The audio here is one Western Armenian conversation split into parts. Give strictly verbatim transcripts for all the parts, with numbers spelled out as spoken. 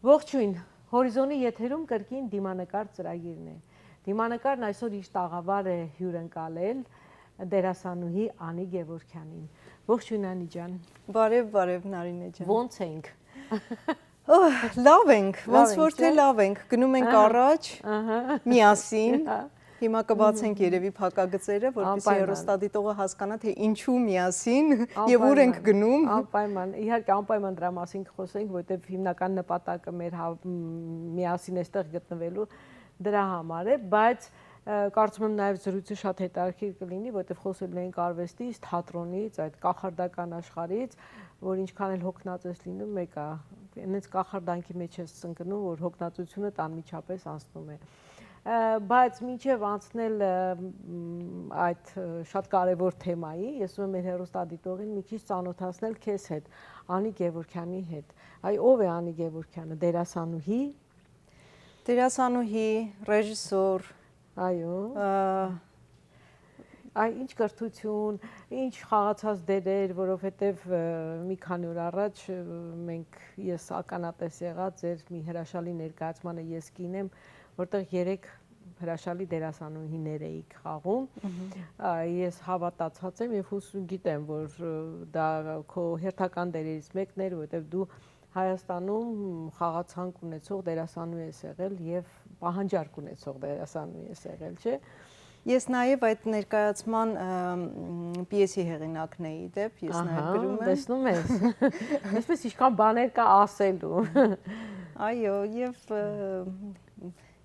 Ողջոյն, Հորիզոնի եթերում կրկին դիմանկար ծրագիրն է։ Դիմանկարն այսօր իր տաղավար է հիւրընկալել դերասանուհի Անի Գևորգեանին։ Ողջոյն, Անի ջան։ Բարեւ, բարեւ, Նարինե ջան։ Ո՞նց ենք։ Օհ, լավ ենք, Լավ ոնց ենք, որ թե չէ՞։ լավ ենք, գնում ենք Ահա, առաջ, ահա։ միասին։ Ահա։ Հիմա կբացենք Մհմ։ երևի փակագծերը, որպեսզի Անպայման։ հեռուստադիտողը հասկանա, թե ինչու միասին եւ ուր ենք Անպայման, գնում։ անպայման, իհարկե անպայման դրա մասին կխոսենք, որտեւ հիմնական նպատակը մեր հա-, մ, միասին էստեղ գտնվելու դրա համար է, բայց, ը, կարծում եմ նաեւ զրույցը շատ հետաքրքիր կլինի, որտեւ խոսելու ենք արվեստից, թատրոնից, այդ կախարդական աշխարհից, որ ինչքան էլ հոգնած ես լինում, մեկա, հենց կախարդանքի մեջ ես ընկնում, որ հոգնածությունդ անմիջապես անցնում է։ Ը, բայց մինչեւ անցնել, ը, մ, այդ, ը, շատ կարեւոր թեմայի, ես ուզում եմ մեր հեռուստադիտողին մի քիչ ծանոթացնել քեզ հետ, Անի Գևորգեանի հետ։ Այ ո՞վ է Անի Գևորգեանը, դերասանուհի։ Դերասանուհի, ռեժիսոր, Այո։ ը, Այ ինչ կրթություն, ինչ խաղացած դերեր, որովհետեւ, ը, մի քանի օր առաջ, ը, մենք, ես ականատես եղա ձեր մի հրաշալի ներկայացմանը, ես կին եմ, որտեղ երեք հրաշալի դերասանուհիներ էիք խաղում։ Մհմ։ Ա, ես հավատացած եմ եւ հուս գիտեմ, որ, ը, դա քո հերթական դերերից մեկն էր, որովհետեւ դու Հայաստանում խաղացանկ ունեցող դերասանու ես եղել եւ պահանջարկ ունեցող դերասանու ես եղել, չէ՞։ Ես նաեւ այդ ներկայացման, ը, մ, պիեսի հեղինակն էի, դեպ, ես նաեւ Ահա, գրում եմ։ տեսնում ես։ Այսպես ինչքան բաներ կա ասելու։ Այո, եւ, ը,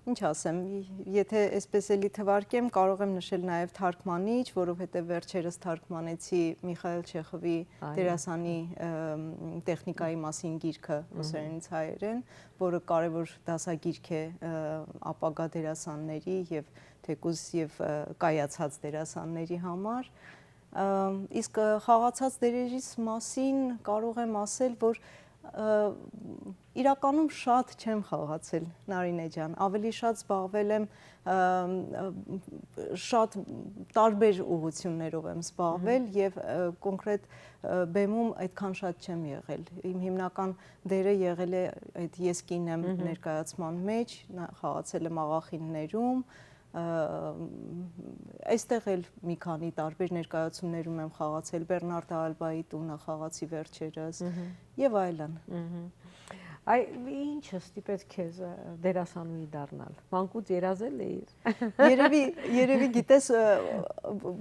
ինչ ասեմ, ի-, եթե այսպես էլի թվարկեմ, կարող եմ նշել նաեւ թարգմանիչ, որովհետեւ վերջերս թարգմանեցի Միխայել Չեխովի Այո։ դերասանի, ը, մ, տեխնիկայի մասին գիրքը Մհմ։ ռուսերենից հայերեն, որը կարեւոր դասագիրք է, ը, ապագա դերասանների եւ թեկուզ եւ, ը, կայացած դերասանների համար։ Ը, իսկ, ը, խաղացած դերերիս մասին կարող եմ ասել, որ, ը, իրականում շատ չեմ խաղացել, Նարինե ջան, ավելի շատ զբաղվել եմ, ը, ը, շատ տարբեր ուղղություններով եմ զբաղվել Մհմ։ եւ, ը, կոնկրետ, ը, բեմում այդքան շատ չեմ եղել։ Իմ հիմնական դերը եղել է այդ «Ես կին եմ» Մհմ։ ներկայացման մեջ, նա-, խաղացել եմ աղախիններում, ը, այստեղ էլ մի քանի տարբեր ներկայացումներում եմ խաղացել, Բեռնարդ Ալբայի տունը խաղացի վերջերս Մհմ։ եւ այլն։ Մհմ։ Այ ի՞նչը ստիպեց քեզ, ը, դերասանուհի դառնալ։ Մանկուց երազել էիր։ Երևի, երևի գիտես, ը,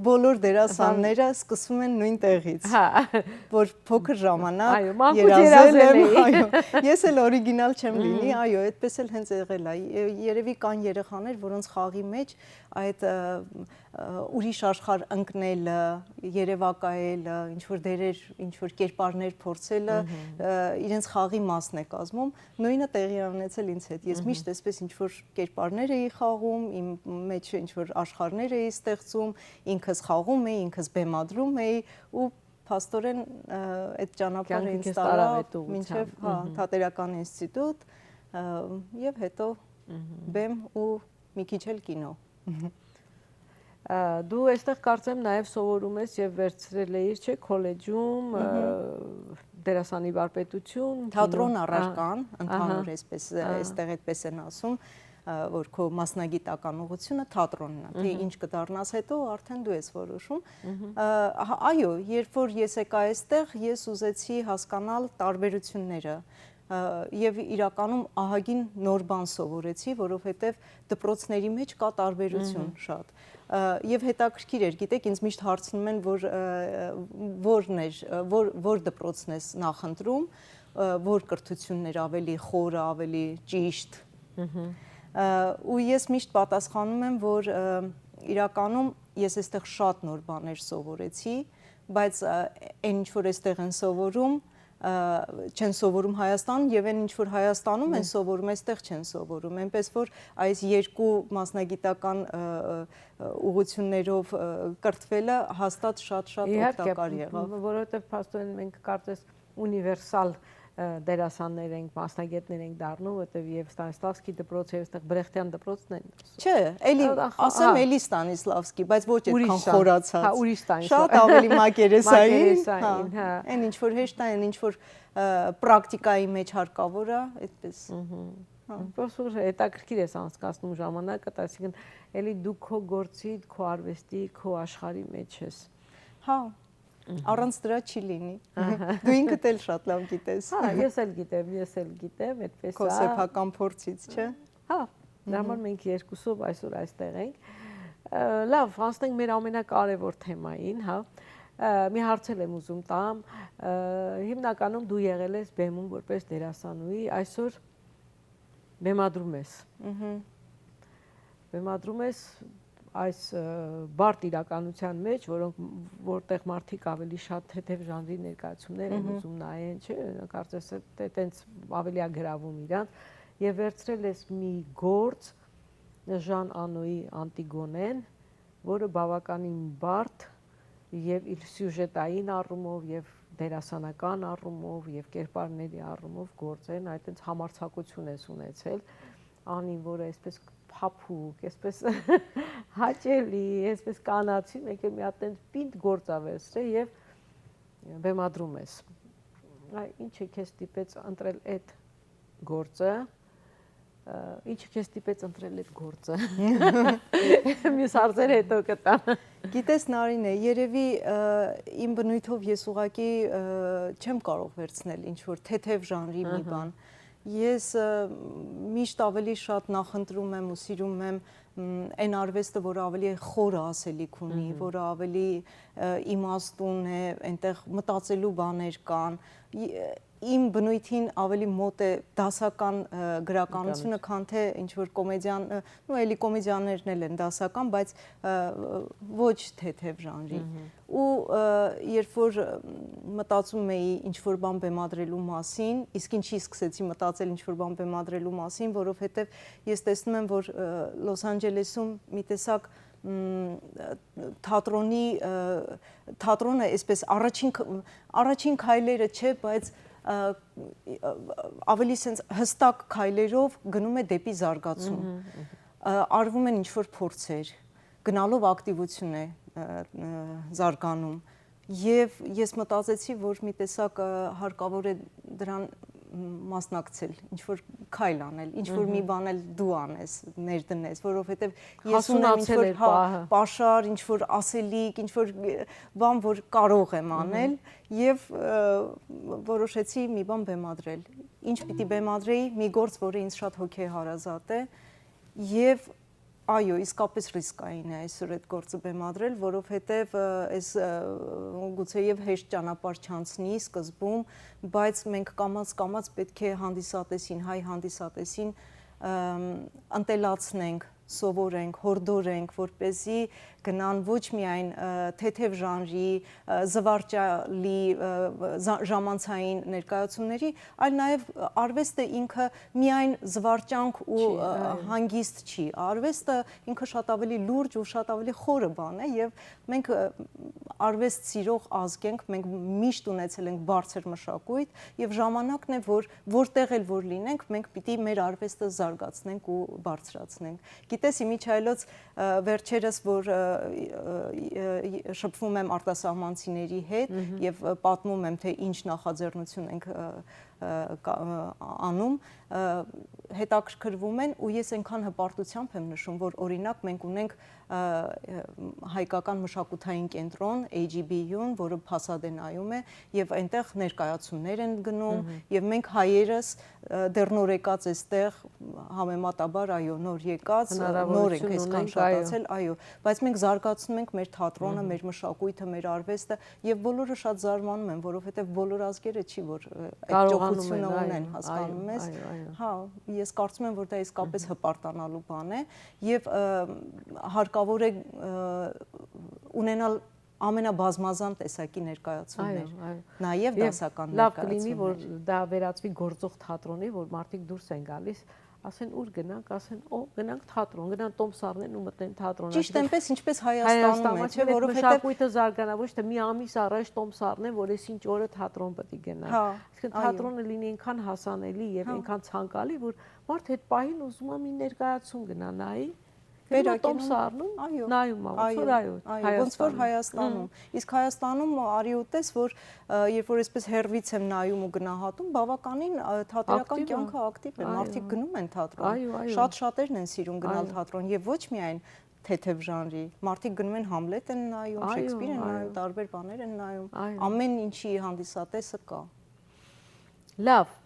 բոլոր դերասանները սկսում են նոյն տեղից, Հա։ որ փոքր ժամանակ Այո, մանկուց երազել երազել եմ, էի։ այո, ես էլ օրիգինալ չեմ Մհմ։ լինի, այո, այդպես էլ հենց եղել է։ Ե-, երևի կան երեխաներ, որոնց խաղի մեջ այդ, ը, ը, ուրիշ աշխարհ ընկնելը, երևակայելը, ինչ-որ դերեր, ինչ-որ կերպարներ փորձելը, Մհմ։ ը, իրենց խաղի մասն է կազմում։ Նոյնը տեղի է ունեցել ինձ հետ։ Ես Մհմ։ միշտ այսպես ինչ-որ կերպարներ էի խաղում, իմ մեջ ինչ-որ աշխարհներ էի ստեղծում, ինքս խաղում էի, ինքս բեմադրում էի ու փաստորեն, ը, այդ ճանապարհը Կյանքը ինձ քեզ տարավ տարավ այդ ուղղությամբ։ մինչև, հա, Մհմ։ թատերական ինստիտուտ, ը, եւ հետո Մհմ։ բեմ ու մի քիչ էլ կինո։ Ա, դու այստեղ կարծեմ նաև սովորում ես և վերցրել էիր, չէ՞, քոլեջում, ա, Մհմ։ դերասանի վարպետություն, Թատրոն կինո-, ա, առարկան, ահա, ընդհանուր այսպես, ա, ա։ այստեղ այդպես են ասում, ա, որ քո մասնագիտական ուղղությունը թատրոնն է, թե Մհմ։ ինչ կդառնաս հետո, արդեն դու ես որոշում։ Մհմ։ Ա, ահա, այո, երբ որ ես եկա այստեղ, ես ուզեցի հասկանալ տարբերությունները, ա, և իրականում ահագին նոր բան սովորեցի, որովհետև դպրոցների մեջ կա տարբերություն Մհմ։ շատ։ Ա, և հետաքրքիր էր, գիտեք, ինձ միշտ հարցնում են, որ, ա, որն էր, ա, որ, որ դպրոցն ես նախընտրում, ա, որ կրթությունն էր ավելի խորը, ավելի ճիշտ։ Մհմ։ Ա, ու ես միշտ պատասխանում եմ, որ, ա, իրականում ես այստեղ շատ նոր բաներ սովորեցի, բայց, ա, այն ինչ որ այստեղ են սովորում, ա, չեն սովորում Հայաստանում, և այն ինչ որ Հայաստանում են Մհմ։ սովորում, այստեղ չեն սովորում։ Այնպես որ այս երկու մասնագիտական, ա, ա, ուղղություններով, ա, կրթվելը հաստատ շատ-շատ Իհարկե, օգտակար եղավ։ մ-, որովհետև փաստորեն մենք կարծես ունիվերսալ ը, դերասաններ ենք, մասնագետներ ենք դառնում, որտեւ եւ Ստանիսլավսկի դպրոց եւ այստեղ Բրեխտեան դպրոցն են։ Չէ, էլի, Ա, ա, ասեմ, ա։ էլի Ստանիսլավսկի, բայց ոչ այդքան Ուրիշ Ստան-, խորացած։ հա, ուրիշ Ստանիսլավ-, Շատ ավելի մակերեսային, մակերեսային, հա։ Այն ինչ որ հեշտ է, այն ինչ որ, ը, պրակտիկայի մեջ հարկաւոր է, այդպես։ Հա։ Պրոստը հետաքրքիր ես անցկացնում ժամանակը, այսինքն էլի դու քո գործի, քո արվեստի, քո աշխարհի մեջ ես։ Հա, առանց դրա չի լինի։ Դու ինքդ էլ շատ լավ գիտես։ Հա, ես էլ գիտեմ, ես էլ գիտեմ, այդպես Քո է։ Սեփական փորձից, չէ՞։ Հա, դրա համար մենք երկուսով այսօր այստեղ ենք։ Ը, լավ, անցնենք մեր ամենակարևոր թեմային, հա։ Ը, մի հարց էլ եմ ուզում տամ, ը, հիմնականում դու եղել ես բեմում որպես դերասանուհի, այսօր բեմադրում ես։ Բեմադրում ես այս, ը, բարդ իրականության մեջ, որոնք, որտեղ մարդիկ ավելի շատ թեթև ժանրի ներկայացումներ են Մհմ։ ուզում նայեն, չէ՞, կարծես թե տենց ավելի ա գրավում իրանց, եւ վերցրել ես մի գործ Ժան Անոյի Անտիգոնեն, որը բավականին բարդ եւ իր սյուժետային առումով, եւ դերասանական առումով, եւ կերպարների առումով գործ են, այտենց համարձակություն ես ունեցել, անին, որը այսպես փափուկ, այսպես հաճելի, այսպես կանացի, մեկը մի հատ տենց պինդ գործ ա վերցրել եւ բեմադրում ես։ Այ, ինչ է քեզ դիպեց ընտրել այդ գործը, ը, ինչը քեզ դիպեց ընտրել այդ գործը։ Մյուս հարցերը հետո կտամ։ Գիտես, Նարինե, երևի, ը, իմ բնույթով ես ուղղակի, ը, չեմ կարող վերցնել ինչ-որ թեթև ժանրի մի Ահա։ բան։ Ես, ը, միշտ ավելի շատ նախընտրում եմ ու սիրում եմ, մ, այն արվեստը, որը ավելի խորը ասելիք ունի, Մհմ։ որը ավելի, ը, իմաստուն է, այնտեղ մտածելու բաներ կան։ Ի-, իմ բնույթին ավելի մոտ է դասական, ը, գրականությունը, Գրականություն։ քան թե ինչ-որ կոմեդիան, ը, նու էլի կոմեդիաներն էլ են դասական, բայց, ը, ոչ թեթև ժանրի։ Մհմ։ Ու, ը, երբ որ, ը, մտածում էի ինչ-որ բան բեմադրելու մասին, իսկ ինչի սկսեցի մտածել ինչ-որ բան բեմադրելու մասին, որովհետև ես տեսնում եմ, որ, ը, Լոս Անջելեսում մի տեսակ, մ, թատրոնի, ը, թատրոնը այսպես առաջին ք-, առաջին քայլերը չէ, բայց, ը, ը, ավելի սենց հստակ քայլերով գնում է դեպի զարգացում։ Մհմ, մհմ։ Ը, արվում են ինչ-որ փորձեր, գնալով ակտիվություն է, ը, ը, զարգանում։ Եվ ես մտածեցի, որ մի տեսակ, ը, հարկաւոր է դրան, մ, մասնակցել, ինչ-որ քայլ անել, ինչ-որ մի Մհմ։ բան էլ դու անես, ներդնես, որովհետև ես ունեմ Հասունացել ինչ-որ էր հա-, պահը։ պաշար, ինչ-որ ասելիք, ինչ-որ, ը, բան, որ կարող եմ Մհմ։ անել, և, ը, որոշեցի մի բան բեմադրել։ Ինչ պիտի բեմադրեի, մի գործ, որը ինձ շատ հոգեհարազատ է, և այո, իսկապես ռիսկային է այսօր այդ գործը բեմադրել, որովհետև, ը, այս, ը, գուցե և հեշտ ճանապարհ չանցնի սկզբում, բայց մենք կամաց-կամաց պետք է հանդիսատեսին, հայ հանդիսատեսին, ըմ, ընտելացնենք, սովորենք, հորդորենք, որպեսզի գնան ոչ միայն, ը, թեթև ժանրի, ը, զվարճալի, ը, զա-, ժամանցային ներկայացումների, այլ նաև արվեստը ինքը միայն զվարճանք ու, Չի, ը, այո։ հանգիստ չի։ Արվեստը ինքը շատ ավելի լուրջ ու շատ ավելի խորը բան է, և մենք, ը, արվեստ սիրող ազգ ենք, մենք միշտ ունեցել ենք բարձր մշակույթ, և ժամանակն է, որ որտեղ էլ որ լինենք, մենք պիտի մեր արվեստը զարգացնենք ու բարձրացնենք։ Գիտես, ի միջայլոց, ը, վերջերս, որ, ը, ը, ը, շփվում եմ արտասահմանցիների հետ Մհմ։ և, ը, պատմում եմ, թե ինչ նախաձեռնություն ենք, ը, ը, կա-, ը, անում, ը, հետաքրքրվում են, ու ես այնքան հպարտությամբ եմ նշում, որ, օրինակ, մենք ունենք, ը, ը, հայկական մշակութային կենտրոն, A G B-յուն, որը Փասադենայում է, և այնտեղ ներկայացումներ են գնում, Մհմ։ և մենք հայերս, ը, դեռ նոր եկած էստեղ, համեմատաբար, այո, նոր եկած, ը, նոր ենք Հնարավորություն այսքան ունենք, այո։ շատացել, այո, բայց մենք զարգացնում ենք մեր թատրոնը, Մհմ։ մեր մշակույթը, մեր արվեստը, և բոլորը շատ զարմանում են, որովհետև բոլոր ազգերը չի, որ, ը, այդ Կարողանում ճոխությունը են, այո, ունեն, այո, հասկանում ես։ այո, այո։ Հա, ես կարծում եմ, որ դա իսկապես Մհմ։ հպարտանալու բան է, և, ը, հարկավոր է, ը, ունենալ ամենաբազմազան տեսակի ներկայացումներ, Այո, այո։ նաև Եվ դասական լավ կլինի, որ ներկայացումներ։ դա վերածվի գործող թատրոնի, որ մարդիկ դուրս են գալիս, Ասեն՝ «Ո՞ւր գնանք»։ Ասեն՝ «Ո, գնանք թատրոն, գնան տոմս առնեն ու մտեն թատրոն»։ Ճիշտ այնպես, ինչպես Հայաստանում Հայաստան է, չէ՞, մէջ որովհետեւ մշակոյթը զարգանա, ոչ թե մի ամիս առաջ տոմս առնեն, որ ես ինչ օրը թատրոն պիտի գնամ։ Հա, Այսինքն այո։ թատրոնը լինի այնքան հասանելի եւ Հա։ այնքան ցանկալի, որ մարդ հետ պահին ուզում ա մի ներկայացում գնա նայի, գնում ա Վերակենում, տոմս առնում, այո, նայում ա, ոնց որ այո, այո, ոնց որ Հայաստանում։ Հայաստանում։ Մհմ։ Իսկ Հայաստանում արի ու տես, որ, ը, երբ որ այսպես հեռվից եմ նայում ու գնահատում, բավականին, ը, թատերական Ակտիվ ա։ կյանքը ակտիվ է, Այո։ մարդիկ գնում են թատրոն, Այո, այո։ շատ շատերն են սիրում գնալ Այո։ թատրոն, եւ ոչ միայն թեթեւ ժանրի, մարդիկ գնում են Համլետ են նայում, Այո, Շեքսպիր են այո։ նայում, տարբեր բաներ են նայում, Այո։ ամեն ինչի հանդիսատեսը կա։ Լավ,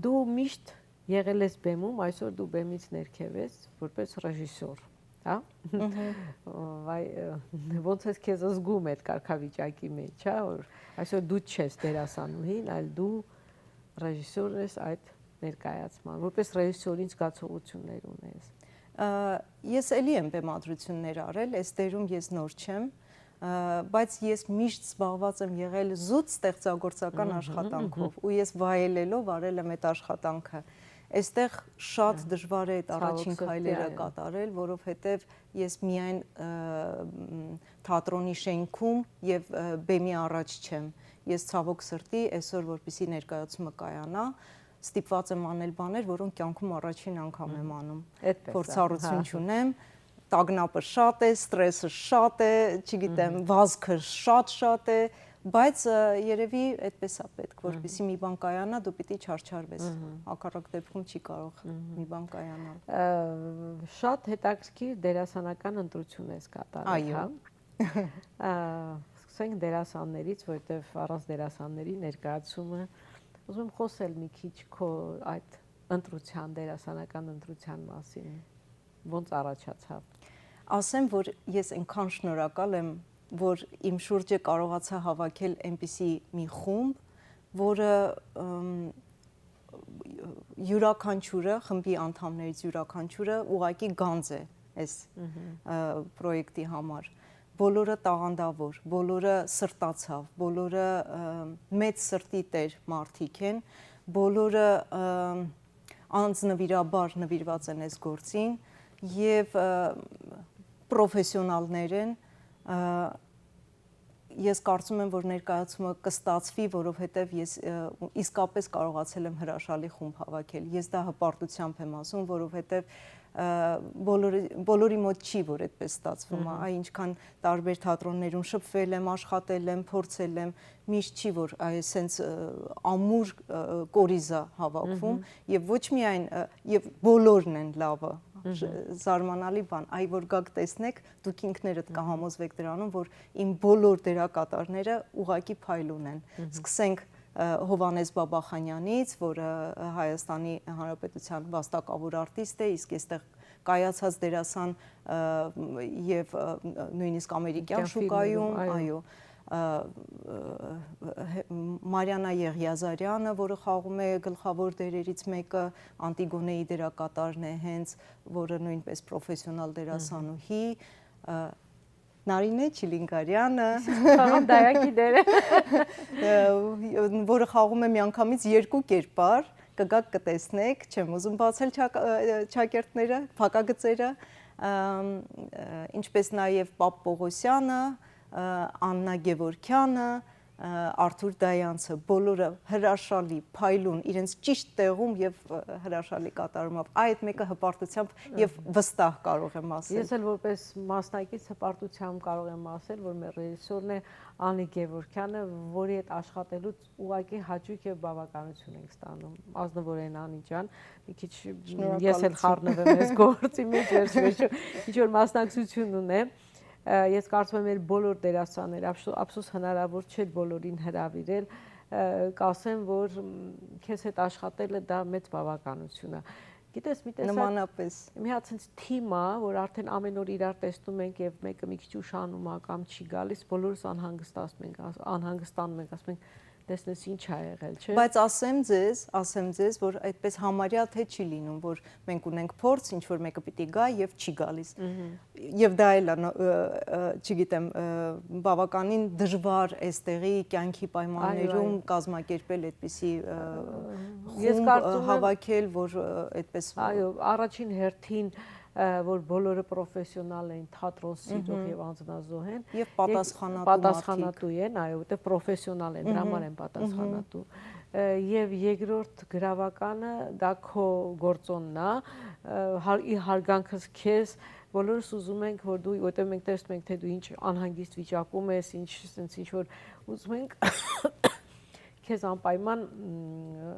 դու միշտ եղել ես բեմում, այսօր դու բեմից ներքեւ ես, որպես ռեժիսոր, հա՞։ Մհմ։ Վայ, ը, ոնց ես քեզ զգում այդ կարգավիճակի մեջ, հա, որ այսօր դու չես դերասանուհին, այլ դու ռեժիսորն ես այդ ներկայացման, որպես ռեժիսոր ինչ զգացողություններ ունես։ Ը, ես էլի եմ բեմադրություններ արել, այս դերում ես նոր չեմ, ը, բայց ես միշտ զբաղված եմ եղել զուտ ստեղծագործական Մհմ, աշխատանքով, մհմ։ ու ես վայելելով արել եմ այդ աշխատանքը։ Այստեղ շատ Ա, դժվար է այդ ցավոք առաջին սրտի, քայլերը այո։ կատարել, որովհետև ես միայն, ը, մ, թատրոնի շենքում և, ը, բեմի առաջ չեմ։ Ես ցավոք սրտի այսօր, որպեսզի ներկայացումը կայանա, ստիպված եմ անել բաներ, որոնք կյանքում առաջին անգամ եմ Մհմ։ անում։ Այդպես է, Փորձառություն հա, հա։ չունեմ, տագնապը շատ է, ստրեսը շատ է, չգիտեմ, Մհմ։ վազքը շատ-շատ է, բայց, ը, երևի այդպես է պետք, Մհմ։ որպեսզի մի բան կայանա, դու պիտի չարչարվես։ Մհմ։ Հակառակ դեպքում չի կարող Մհմ։ մի բան կայանալ։ Ը, շատ հետաքրքիր դերասանական ընտրություն ես կատարել, Այո։ հա։ Ա, սկսենք դերասաններից, որտեվ առանց դերասանների ներկայացումը, ուզում եմ խոսել մի քիչ քո այդ ընտրության, դերասանական ընտրության մասին, ոնց առաջացավ։ Ասեմ, որ ես այնքան շնորհակալ եմ, որ իմ շուրջը կարողացա հավաքել այնպիսի մի խումբ, որը, ըմ, յուրաքանչյուրը, խմբի անդամներից յուրաքանչյուրը ուղղակի գանձ է այս, Մհմ։ ը, պրոյեկտի համար։ Բոլորը տաղանդավոր, բոլորը սրտացավ, բոլորը, ը, մեծ սրտի տեր մարդիկ են, բոլորը, ը, անձնվիրաբար նվիրված են այս գործին և, ը, պրոֆեսիոնալներ են, ը, ես կարծում եմ, որ ներկայացումը կստացվի, որովհետև ես, ը, իսկապես կարողացել եմ հրաշալի խումբ հավաքել։ Ես դա հպարտությամբ եմ ասում, որովհետև, ը, բոլորի, բոլորի մոտ չի, որ այդպես ստացվում է։ Մհմ։ Այ ինչքան տարբեր թատրոններում շփվել եմ, աշխատել եմ, փորձել եմ, միշտ չի, որ այ սենց, ը, ամուր, ը, կորիզա հավաքվում, Մհմ։ և ոչ միայն, ը, և բոլորն են լավը, Մհմ։ ժ-, զարմանալի բան, այ որ գաք տեսնեք, դուք ինքներդ Մհմ։ կհամոզվեք դրանում, որ իմ բոլոր դերակատարները ուղղակի փայլուն են։ Մհմ։ Սկսենք, ը, Հովհաննես Բաբախանյանից, որը Հայաստանի Հանրապետության վաստակավոր արտիստ է, իսկ այստեղ կայացած դերասան, ը, և, ը, նույնիսկ ամերիկյան Ամերիկյան շուկայում, ֆիլմերում, այո։ այո, ը, ը, հե-, Մարիանա Եղիազարյանը, որը խաղում է գլխավոր դերերից մեկը, Անտիգոնեի դերակատարն է հենց, որը նույնպես պրոֆեսիոնալ Մհմ։ դերասանուհի, ը, Նարինե Չիլինգարյանը, Խաղամ դայակի դերը։ ը, որը խաղում է միանգամից երկու կերպար, կգաք կտեսնեք, չեմ ուզում բացել չակ-, ը, չակերտները, փակագծերը, ըմ, ը, ինչպես նաև Պապ Պողոսյանը, ը, Աննա Գևորգյանը, ը, Արթուր Դայանցը, բոլորը հրաշալի, փայլուն, իրենց ճիշտ տեղում և, ը, հրաշալի կատարումով։ Այդ մեկը հպարտությամբ և Ըհը։ վստահ կարող եմ ասել։ Ես էլ որպես մասնակից հպարտությամբ կարող եմ ասել, որ մեր ռեժիսորն է Անի Գևորգյանը, որի հետ աշխատելուց ուղղակի հաճույք և բավականություն ենք ստանում։ Ազնվորեն, Անի ջան, մի քիչ ես էլ Շնորհակալություն։ խառնվում եմ այս գործի մեջ, վերջը ինչ որ մասնակցություն ունեմ։ Ը, ես կարծում եմ, մեր բոլոր դերասանները, ափշո-, ափսոս հնարավոր չէր բոլորին հրավիրել, ը, կասեմ, որ, մ, քեզ հետ աշխատելը դա մեծ բավականություն է։ Գիտես, մի տեսակ Նմանապես։ մի հատ սենց թիմ ա, որ արդեն ամեն օր իրար տեսնում ենք և մեկը մի քիչ ուշանում ա կամ չի գալիս, բոլորս անհանգստացնում ենք, աս-, անհանգստանում ենք, ասում ենք, Տեսնես ինչ ա եղել, չէ՞։ Բայց ասեմ ձեզ, ասեմ ձեզ, որ այդպես համարյա թե չի լինում, որ մենք ունենք փորձ, ինչ որ մեկը պիտի գայ եւ չի գալիս։ Մհմ։ Եվ դա էլ ա, նո-, ը, ը, չգիտեմ, ը, բավականին դժուար էստեղի կյանքի պայմաններում Այո, այո։ կազմակերպել այդպիսի, ը, Ես խումբ, ը, կարծում եմ հավաքել, որ, ը, այդպես Այո, առաջին հերթին, ը, որ բոլորը պրոֆեսիոնալ են, թատրոն սիրող Մհմ։ Եւ անձնազոհ են։ Եվ Եկ-, պատասխանատու պատասխանատու մարդիկ։ Են, այո, որտեղ պրոֆեսիոնալ են, դրա Մհմ։ Համար են Մհմ։ Պատասխանատու։ Ը, եւ երկրորդ գրավականը դա քո գործոնն է, ը, հար-, ի հարգանքս քեզ, բոլորս ուզում ենք, որ դու, որտեղ մենք տեսնում ենք, թե դու ինչ անհանգիստ վիճակում ես, ինչ, սենց ինչ որ ուզում ենք քեզ անպայման, մ,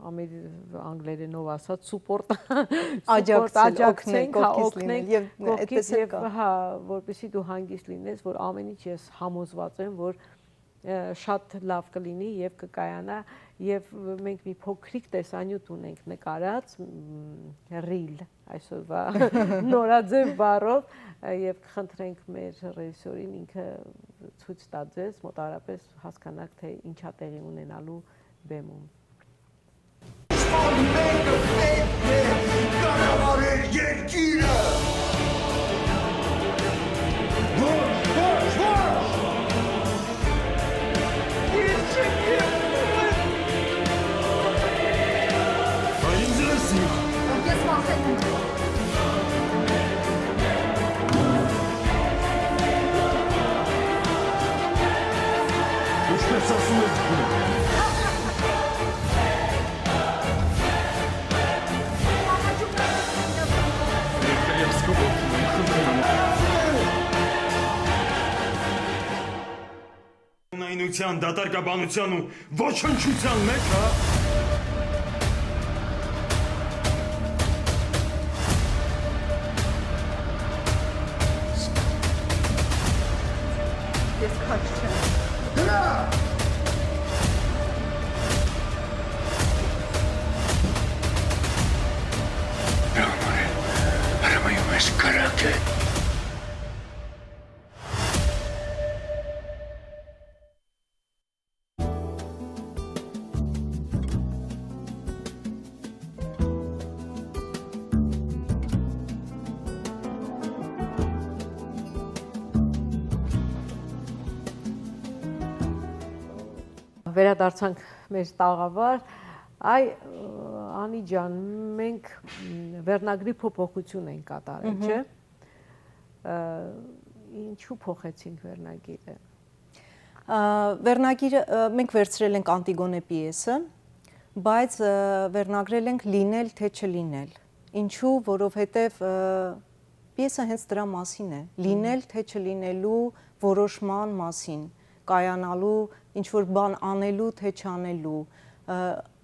ամեր-, անգլերենով ասած, support, support, Աջակցել, աջակցենք, օգնել, հա, կողքից օգնենք, լինել, եւ կողքից այդպես էլ եւ, կա։ Հա, որպեսզի դու հանգիստ լինես, որ ամեն ինչ ես համոզված եմ, որ, ը, շատ լավ կլինի եւ կկայանայ, եւ մենք մի փոքրիկ տեսանյութ ունենք նկարած, մ, reel, այսօրվա նորաձեւ բառով, ը, եւ կխնդրենք մեր ռեժիսորին ինքը ցոյց տայ ձեզ, մոտարապես հասկանաք, թե ինչ ա տեղի ունենալու բեմում։ Մեկը պետք է կառավարեր երկիրը։ Ոչ, ոչ, ոչ։ Բա ինձ լսի։ Ես վախենում եմ։ Ինչպես ասում ես, Ներկայացնող խնդրում եմ։ Ունայնության, դատարկաբանության ու ոչնչության մեջ, հա։ Ես քաջ չեմ։ Դրա։ Հրամայում ես կրակը։ Վերադարձանք մեր տաղավար։ Այ, Անի ջան, մենք, մ, վերնագրի փոփոխություն ենք կատարել, Մհմ։ Չէ՞։ Ը, ինչու փոխեցինք վերնագիրը։ Ա, վերնագիրը, ը, մենք վերցրել ենք Անտիգոնե պիեսը, բայց, ը, վերնագրել ենք «Լինել թե չլինել»։ Ինչու, որովհետև, ը, պիեսը հենց դրա մասին է, լինել Մհմ։ Թե չլինելու որոշման մասին, կայանալու, ինչ որ բան անելու թե չանելու, ը,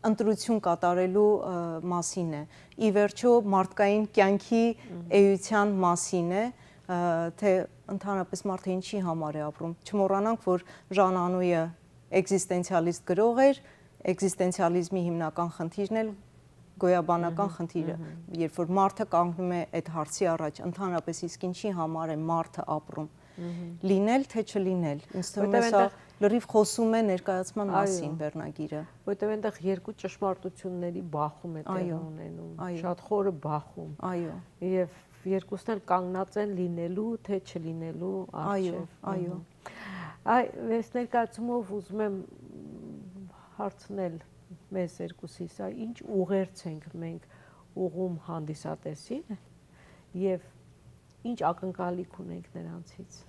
ընտրություն կատարելու, ը, մասին է։ Ի վերջո, մարդկային կյանքի Մհմ։ Էության մասին է, ը, թե ընդհանրապես մարդը ինչի համար է ապրում։ Չմոռանանք, որ Ժան Անույը էքզիստենցիալիստ գրող էր, էքզիստենցիալիզմի հիմնական խնդիրն էլ գոյաբանական Մհմ, խնդիրը, մհմ։ Երբ որ մարդը կանգնում է այդ հարցի առաջ, ընդհանրապես իսկ ինչի համար է մարդը ապրում, Մհմ։ Լինել թե չլինել, ինձ թվում է Որտեւ սա այնտեղ լրիվ խոսում է ներկայացման Այո։ Մասին վերնագիրը։ Որտեւ այնտեղ երկու ճշմարտությունների բախում է տեղի Այո, ունենում, այո։ Շատ խորը բախում։ Այո։ Եվ երկուսն էլ կանգնած են լինելու թե չլինելու Այո, առջև։ այո։ Մհմ։ Այ, ես ներկայացումով ուզում եմ հարցնել մեզ երկուսիս, ա, ինչ ուղերձ ենք մենք ուղում հանդիսատեսին և ինչ ակնկալիք ունենք նրանցից։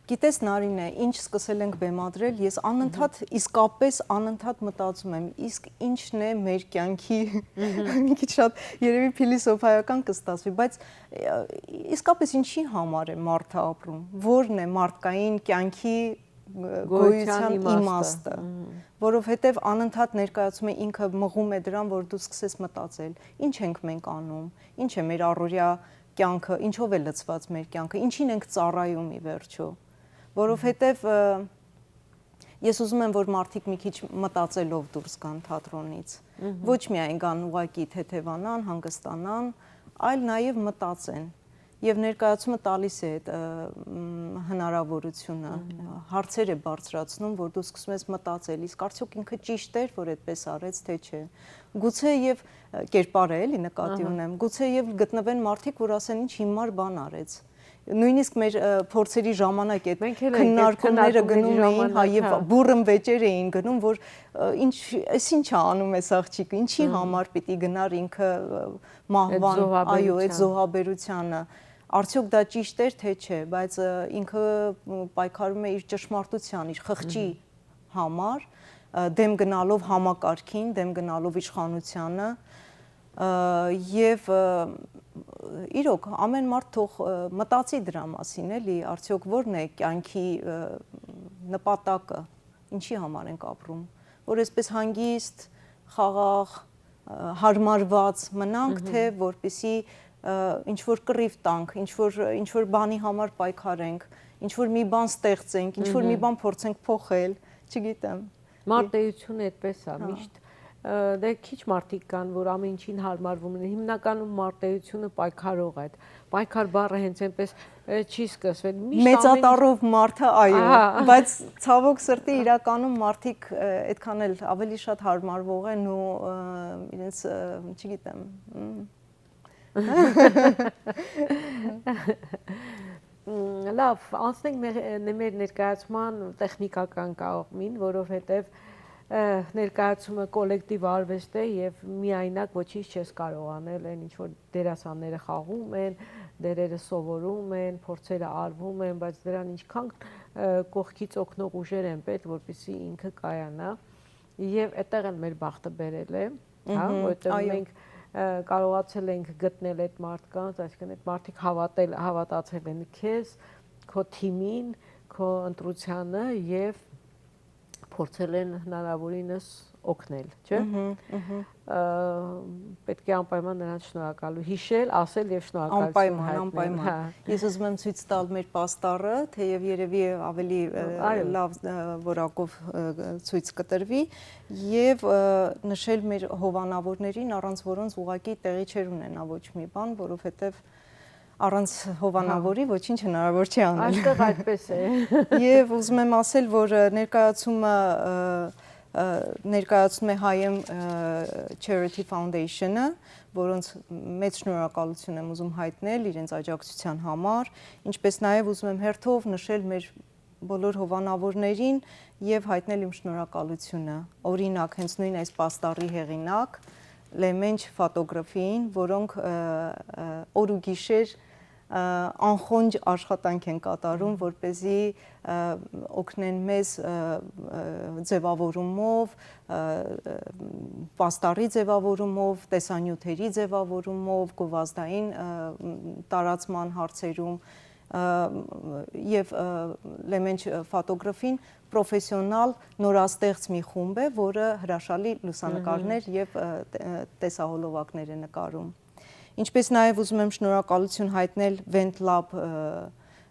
Գիտես, Նարինե, ինչ սկսել ենք բեմադրել, ես անընդհատ, Մհմ։ Իսկապես անընդհատ մտածում եմ, իսկ ինչն է մեր կյանքի, Մհմ։ Մի քիչ շատ, երևի փիլիսոփայական կստացվի, բայց, ը, իսկապես ինչի համար է մարդը ապրում, որն է մարդկային կյանքի, ը, Գոյության գոյության իմաստը։ Իմաստը, Մհմ։ Որովհետև անընդհատ ներկայացում է, ինքը մղում է դրան, որ դու սկսես մտածել, ինչ ենք մենք անում, ինչ է մեր առօրյա կյանքը, ինչով է լցված մեր կյանքը, ինչին ենք ծառայում ի վերջո, որովհետև, ը, ես ուզում եմ, որ մարդիկ մի քիչ մտածելով դուրս գան թատրոնից, Մհմ։ Ոչ միայն գան ուղղակի թեթևանան, հանգստանան, այլ նաև մտածեն, Եւ ներկայացումը տալիս է այդ, ը, մ, հնարաւորութիւնը, Մհմ։ Հարցեր է բարձրացնում, որ դու սկսում ես մտածել, իսկ արդյոք ինքը ճիշտ էր, որ այդպես արեց, թե՞ չէ։ Գուցե եւ, ը, կերպարը էլի նկատի Ահա։ Ունեմ, գուցե եւ գտնվեն մարդիկ, որ ասեն, «Ինչ հիմար բան արեց»։ Նոյնիսկ մեր, ը, փորձերի ժամանակ այդ Մենք էլ ենք այդ քննարկումները քննարկումների գնում էին, հա, ժամանակ, եւ հա։ Բուռն վեճեր էին գնում, որ, ը, «Ինչ, էս ի՞նչ ա անում էս աղջիկը, ինչի Մհմ։ Համար պիտի գնար ինքը, ը, մահուան, Այդ զոհաբերության։ Այո, այդ զոհաբերությանը»։ Արդյոք դա ճիշտ էր, թե՞ չէ, բայց, ը, ինքը, ը, պայքարում է իր ճշմարտության, իր խղճի Մհմ։ Համար, ը, դեմ գնալով համակարգին, դեմ գնալով իշխանությանը, ը, եւ, ը, իրոք, ամեն մարդ թող, ը, մտածի դրա մասին, էլի, արդյոք ո՞րն է կեանքի, ը, նպատակը, ինչի համար ենք ապրում, որ այսպես հանգիստ, խաղաղ, ը, հարմարված մնանք, Մհմ։ Թե որպեսի, ը, ինչ-որ կռիվ տանք, ինչ-որ, ինչ-որ բանի համար պայքարենք, ինչ-որ մի բան ստեղծենք, ինչ-որ մի Մհմ։ Բան փորձենք փոխել, չգիտեմ։ Մարդ էությունը այդպես է, Հա։ Միշտ, ը, դե քիչ մարդիկ կան, որ ամեն ինչին հարմարվում են։ Հիմնականում մարդ էությունը պայքարող է։ Այդ պայքար բառը հենց այնպես, ը, չի սկսվել։ Միշտ ամեն ինչ Մեծատառով մարդը, այո, Ահա։ Բայց ցավոք սրտի իրականում մարդիկ, ը, այդքան էլ ավելի շատ հարմարվող են ու, ը, իրենց, ը, չգիտեմ, մ, Մ, լավ, անցնենք մեր, մեր ներկայացման տեխնիկական կողմին, որովհետև, ը, ներկայացումը կոլեկտիվ արվեստ է և միայնակ ոչինչ չես կարող անել, այն ինչ որ դերասանները խաղում են, դերերը սովորում են, փորձերը արվում են, բայց դրան ինչքան, ը, կողքից օգնող ուժեր են պետք, որպեսզի ինքը կայանա։ Եվ այդտեղ էլ մեր բախտը բերել է, հա, Մհմ, որովհետև այո։ Մենք, ը, կարողացել ենք գտնել այդ մարդկանց, այսինքն՝ այդ մարդիկ հավատել, հավատացել են քեզ, քո թիմին, քո ընտրությանը և փորձել են հնարավորինս օգնել, չէ՞։ Մհմ, մհմ։ Ը, պետք է անպայման նրանց շնորհակալու-, հիշել, ասել և շնորհակալություն Անպայման, հայտնել, անպայման։ Հա։ Ես ուզում եմ ցույց տալ մեր պաստառը, թեև երևի ավելի, ը, Այո։ Լավ, ը, որակով, ը, ցույց կտրվի, և, ը, նշել մեր հովանավորներին, առանց որոնց ուղղակի տեղի չէր ունենա ոչ մի բան, որովհետև առանց հովանավորի Հա։ Ոչինչ հնարավոր չի անել։ Այստեղ այդպես է։ Եվ ուզում եմ ասել, որ, ը, ներկայացումը, ը, ը, ներկայացնում է Հայեմ, ը, Charity Foundation-ը, որոնց մեծ շնորհակալություն եմ ուզում հայտնել իրենց աջակցության համար, ինչպես նաև ուզում եմ հերթով նշել մեր բոլոր հովանավորներին և հայտնել իմ շնորհակալությունը։ Օրինակ, հենց նույն այս պաստառի հեղինակ Լեմենչ ֆոտոգրաֆին, որոնք, ը, ը, օր ու գիշեր, ը, անխոնջ աշխատանք են կատարում, որպեսզի, ը, օգնեն մեզ, ը, ը, ձևավորումով, ը, ը, պաստառի ձևավորումով, տեսանյութերի ձևավորումով, գովազդային, ը, տարածման հարցերում, ը, և, ը, Լեմենչ ֆոտոգրաֆին պրոֆեսիոնալ նորաստեղծ մի խումբ է, որը հրաշալի լուսանկարներ Մհմ։ Եվ, ը, տե-, ը, տեսահոլովակներ է նկարում։ Ինչպես նաև ուզում եմ շնորհակալություն հայտնել Vent Lab, ը,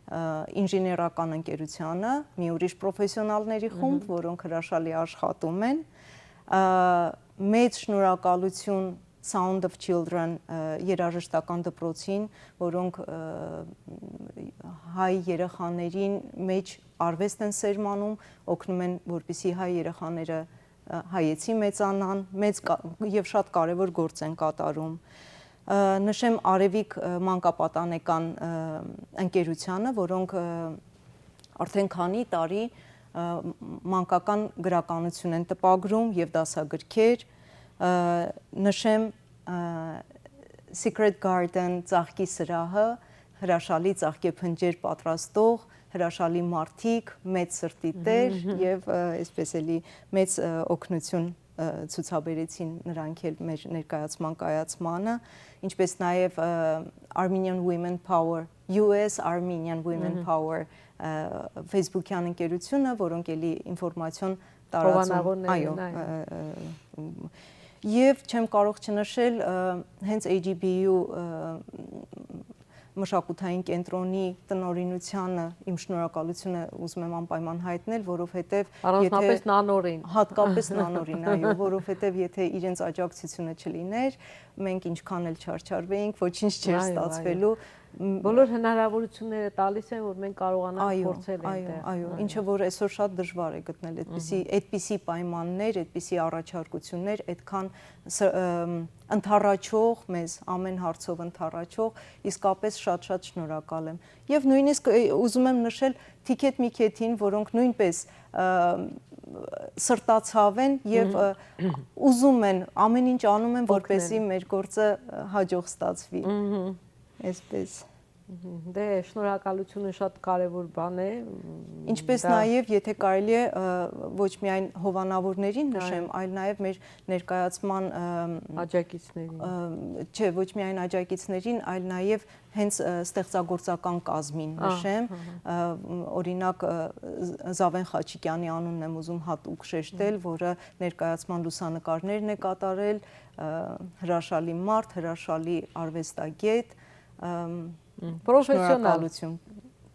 ը, ինժեներական ընկերությանը, մի ուրիշ պրոֆեսիոնալների խումբ, Մհմ։ Որոնք հրաշալի աշխատում են։ Ը, մեծ շնորհակալություն Sound of Children, ը, երաժշտական դպրոցին, որոնք, ը, հայ երեխաներին մեջ արվեստ են սերմանում, օգնում են, որպեսզի հայ երեխաները, ը, հայեցի մեծանան, մեծ կա-, և շատ կարևոր գործ են կատարում։ Ը, նշեմ Արևիկ, ը, մանկապատանեկան, ը, ընկերությանը, որոնք, ը, արդեն քանի տարի, ը, մանկական գրականություն են տպագրում և դասագրքեր, ը, նշեմ, ը, Secret Garden ծաղկի սրահը, հրաշալի ծաղկեփնջեր պատրաստող, հրաշալի մարդիկ, մեծ սրտի տեր Մհմ։ Եվ, ը, այսպես էլի մեծ, ը, օգնություն, ը, ցուցաբերեցին նրանք էլ մեր ներկայացման կայացմանը, ինչպես նաև, ը, Armenian Women Power, U S Armenian Women Մհմ։ Power, ը, Facebook-յան ընկերությունը, որոնք էլի ինֆորմացիոն տարածում, Հովանավորներ այո, են, այո։ Ը, ը, և չեմ կարող չնշել, ը, հենց A G B U, ը, մշակութային կենտրոնի տնօրինությանը իմ շնորհակալությունը ուզում եմ անպայման հայտնել, որովհետեւ Առանձնապէս եթե նանորին։ Հատկապես նանորին, այո, որովհետեւ եթե իրենց աջակցությունը չլիներ, մենք ինչքան էլ չարչարվեինք, ոչինչ չէր Այո, այո։ ստացվելու։ Մ- Բոլոր հնարավորությունները տալիս են, որ մենք կարողանանք Այո, փորձել այո, այնտեղ։ այո, Այո։ ինչը որ այսօր շատ դժվար է գտնել, այդպիսի, Մհմ։ այդպիսի պայմաններ, այդպիսի առաջարկություններ, այդքան ս- ըմ, ընդառաջող, մեզ ամեն հարցով ընդառաջող, իսկապես շատ-շատ շնորհակալ եմ։ Եվ նույնիսկ, ը, ուզում եմ նշել Թիքեթ Միքեթին, որոնք նույնպես, ը, սրտացավ են եւ, Մհմ։ ը, ուզում են, ամեն ինչ անում են, Օգնել։ որպեսզի մեր գործը, ը, հաջող ստացվի։ Մհմ։ Այսպես։ Մհմ, դե, շնորհակալությունը շատ կարևոր բան է, Ինչպես այդա նաեւ, եթե կարելի է, ը, ոչ միայն հովանավորներին Այո։ նշեմ, այլ նաեւ մեր ներկայացման, ը, Աջակիցներին։ ը, չէ, ոչ միայն աջակիցներին, այլ նաեւ հենց, ը, ստեղծագործական կազմին Ա, նշեմ, հա, հա։ ը, մ, օրինակ, ը, Զ- Զավեն Խաչիկյանի անունն եմ ուզում հատուկ շեշտել, Մհմ։ որը ներկայացման լուսանկարներն է կատարել, ը, հրաշալի մարդ, հրաշալի արվեստագետ, ըմ, Մհմ, պրոֆեսիոնալ։ շնորհակալություն,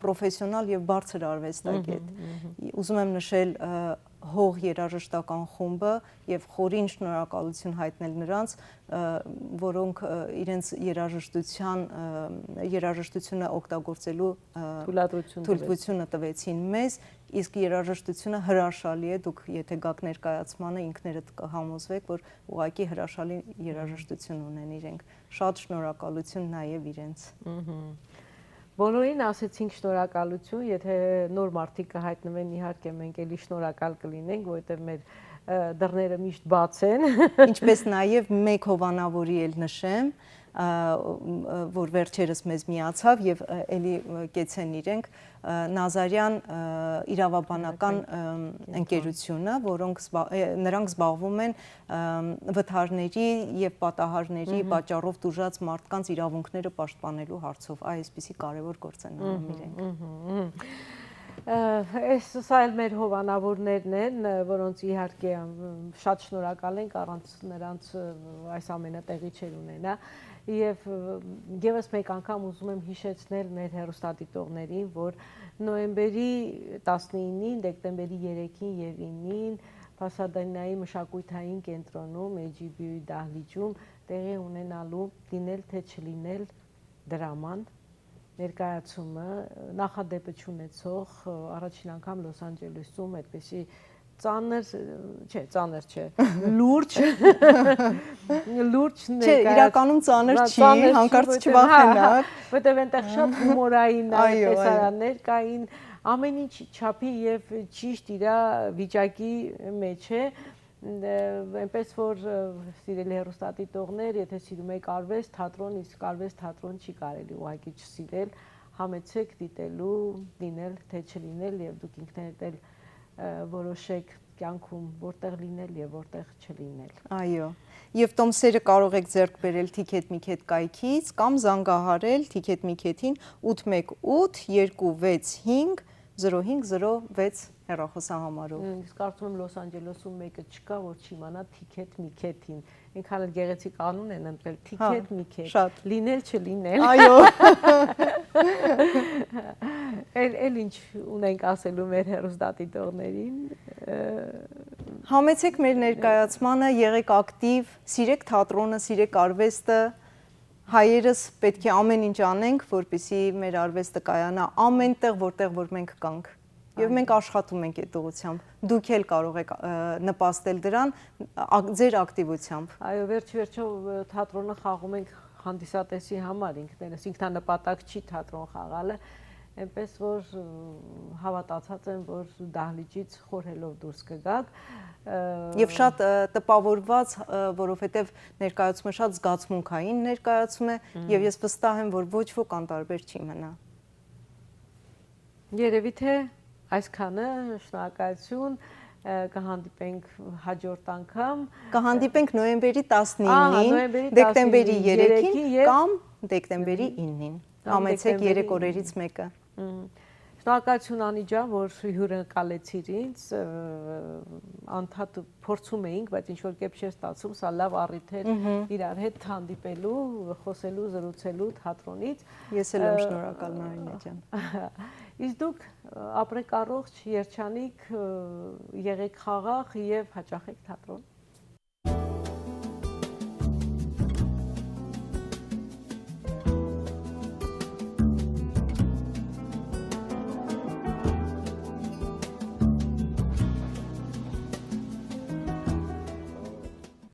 պրոֆեսիոնալ եւ բարձր արվեստագետ։ Մհմ, մհմ։ Ուզում եմ նշել, ը, Հող երաժշտական խումբը եւ խորին շնորհակալություն հայտնել նրանց, ը, որոնք, ը, իրենց երաժշտության, ը, երաժշտությունը օգտագործելու, ը, Թույլատրություն տվեց։ թույլտվությունը տվեցին մեզ, իսկ երաժշտությունը հրաշալի է, դուք եթե գաք ներկայացմանը, ինքներդ կհամոզվեք, որ ուղղակի հրաշալի երաժշտություն ունեն իրենք։ Շատ շնորհակալություն նաեւ իրենց։ Մհմ։ Բոլորին ասեցինք շնորհակալություն, եթե նոր մարդիկ կհայտնվեն, իհարկե մենք էլի շնորհակալ կլինենք, որովհետեւ մեր, ը, դռները միշտ բաց են։ Ինչպես նաեւ մեկ հովանավորի էլ նշեմ, ը, ը, որ վերջերս մեզ միացավ եւ, ը, էլի, ը, կեցեն իրենք, ը, Նազարյան, ը, իրավաբանական, Իրական ը, կենտրոն։ ընկերությունը, որոնք զբա-, ը, նրանք զբաղվում են, ը, վթարների եւ պատահարների Մհմ։ պատճառով տուժած մարդկանց իրավունքները պաշտպանելու հարցով։ Այսպիսի կարեւոր գործ են անում Մհմ, իրենք։ մհմ, մհմ։ Ը, այս, սա էլ մեր հովանավորներն են, ը, որոնց իհարկե, ը, շատ շնորհակալ ենք, առանց նրանց, ը, այս ամենը տեղի չէր ունենա։ Եվ, ը, եւս մեկ անգամ ուզում եմ հիշեցնել մեր հեռուստադիտողներին, որ նոյեմբերի տասնինին, դեկտեմբերի երեքին եւ իննին Փասադենայի մշակութային կենտրոնում, Էյ Ջի Բի-ի դահլիճում տեղի ունենալու «Լինել թե չլինել» դրաման ներկայացումը, նախադեպը չունեցող, ը, առաջին անգամ Լոս Անջելեսում այդպիսի ծանր, ը, չէ, ծանր չէ, լուրջ, լուրջ Չէ, ներկայաց-, իրականում ծանր բա, չի, ծանր չի, հանկարծ որտեղ, հա, հա, չվախենաք։ որտեղ այնտեղ շատ հումորային Այո, այո։ տեսարաններ կային, ամեն ինչ չափի եւ ճիշտ իրա վիճակի մեջ է։ Ը, այնպես որ, ը, սիրելի հեռուստադիտողներ, եթե սիրում եք արվեստ, թատրոն, իսկ արվեստ, թատրոն չի կարելի ուղղակի չսիրել, համեցեք դիտելու, լինել թե չլինել, եւ դուք ինքներդ էլ, ը, որոշեք կյանքում որտեղ լինել եւ որտեղ չլինել։ Այո։ Եվ տոմսերը կարող եք ձեռք բերել Թիքեթ Միքեթ կայքից կամ զանգահարել Թիքեթ Միքեթին ութ մեկ ութ երկու վեց հինգ զրո հինգ զրո վեց հեռախոսահամարով։ Մ, ես կարծում եմ Լոս Անջելեսում մեկը չկա, որ չիմանա Թիքեթ Միքեթին։ Այնքան էլ գեղեցիկ անուն են ընտրել, Հա, Թիքեթ Միքեթ։ շատ։ Լինել չլինել։ Այո։ Էլ, էլ ինչ ունենք ասելու մեր հեռուստադիտողներին, ը, Համեցեք մեր ներկայացմանը, եղեք ակտիվ, սիրեք թատրոնը, սիրեք արվեստը։ Հայերս պետք է ամեն ինչ անենք, որպեսզի մեր արվեստը կայանա ամեն տեղ, որտեղ որ մենք կանք։ Եվ Այո։ մենք աշխատում ենք այդ ուղղությամբ։ Դուք էլ կարող եք, ը, նպաստել դրան ակ-, ձեր ակտիվությամբ։ Այո, վերջ-, վերջո, ը, թատրոնը խաղում ենք հանդիսատեսի համար ինքներս, ինքնանպատակ չի թատրոն խաղալը, այնպես որ, ը, հավատացած եմ, որ դահլիճից խորհելով դուրս կգաք, ը, Եվ շատ, ը, տպավորված, ը, որովհետև ներկայացումը շատ զգացմունքային ներկայացում է, Մհմ։ և ես վստահ եմ, որ ոչ ոք անտարբեր չի մնա։ Երևի թե այսքանը, շնորհակալություն, ը, կհանդիպենք հաջորդ անգամ։ Կհանդիպենք նոյեմբերի Ահա, տասնինին, նոյեմբերի դեկտեմբերի տասնինին, երեքին երեքին և կամ դեկտեմբերի իննին։ Կամ Համեցեք դեկտեմբերի երեք օրերից իննին։ մեկը։ Մհմ։ Շնորհակալություն, Աննի ջան, որ հիւրընկալեցիր ինձ, ը, անդադ փորձում էինք, բայց ինչ որ կերպ չէ ստացում, սա լաւ առիթ էր իրար հետ հանդիպելու, խոսելու, զրուցելու թատրոնից։ Ես էլ եմ, ը, շնորհակալ, Նարինե ջան։ Իսկ դուք, ը, ապրեք առողջ, երջանիկ, ը, եղեք խաղաղ եւ հաճախեք թատրոն։